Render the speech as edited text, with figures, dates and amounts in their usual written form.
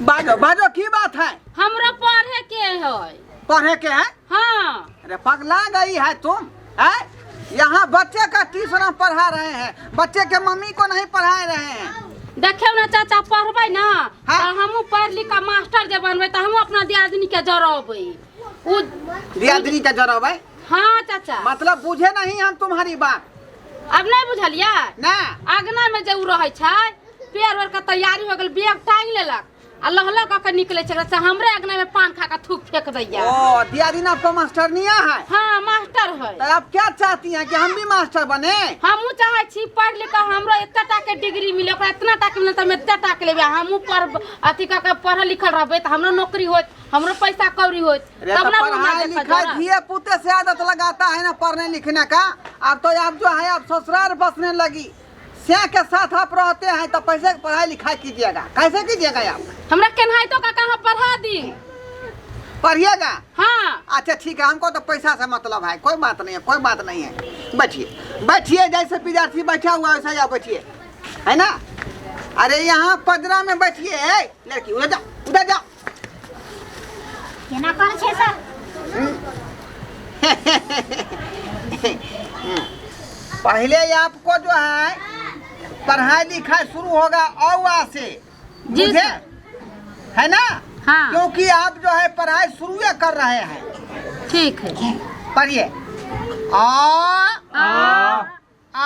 बाजो बाजो, की बात है? हमरा पढ़े के है। पढ़े के है? हाँ। अरे पगला गई है तुम, है? यहाँ बच्चे का ट्यूशन हम पढ़ा रहे हैं, बच्चे के मम्मी को नहीं पढ़ा रहे हैं। देखियौ ने चाचा, पढ़बै ने। हाँ। तऽ हमहूँ पढ़ि लिख कऽ मास्टर जे बनबै तऽ हमहूँ अपना दियादनी के जरबै उ। दियादनी के जरबै? हाँ चाचा। मतलब बुझे नहीं हम तुम्हारी बात। अब नहीं बुझलियै? ना। अगना में जे उ रहै छै, पेड़ ओड़ के तैयारी हो गेल, बैग टांगि लेलक आ लहलह कऽ के निकलै छै, से हमरे अगना में पान खा के थूक फेंक दैया। ओ दियादिनी आपको मास्टरनिया है? हाँ, मास्टर है। तो आप क्या चाहती हैं कि हम भी मास्टर बने? हमहूँ चाहै छी पढ़ि लिख कऽ हमरो एते टा के डिग्री मिले, ओकरा इतना टा के मिले तऽ हम एते टा के लेबै। हमहूँ पढ़ अथी कऽ के पढ़ल लिखल रहबै तऽ हमरो नौकरी होत, हमरो पैसा कौड़ी होत। अरे तब तो ना मुँह ना पढ़ाई देखऽ लिखाई जरा। धिये पुते से आदत लगाता है ना पढ़ने लिखने का। अब तो आप जो है आप ससुराल बसने लगी, से के साथ आप रहते हैं तो पैसे के पढ़ाई लिखाई कीजिएगा, कैसे कीजिएगा आप? हमरा केनाहितो कऽ के अहाँ पढ़ा दी। पढ़िएगा? हाँ। अच्छा ठीक है, हमको तो पैसा से मतलब है, कोई बात नहीं है, कोई बात नहीं है। बैठिए बैठिए, जैसे विद्यार्थी बैठा हुआ है वैसे ही आप बैठिए, है ना? अरे यहाँ पदरा में बैठिए। ए, लड़की उधर जा, उधर जा। केना करै छै सर? पहले आपको जो है पढ़ाई लिखाई शुरू होगा औ से। जी बुझे? सर। है ना? हाँ। क्योंकि आप जो है पढ़ाई शुरू कर रहे हैं। ठीक है। पढ़िए, आ, आ, आ,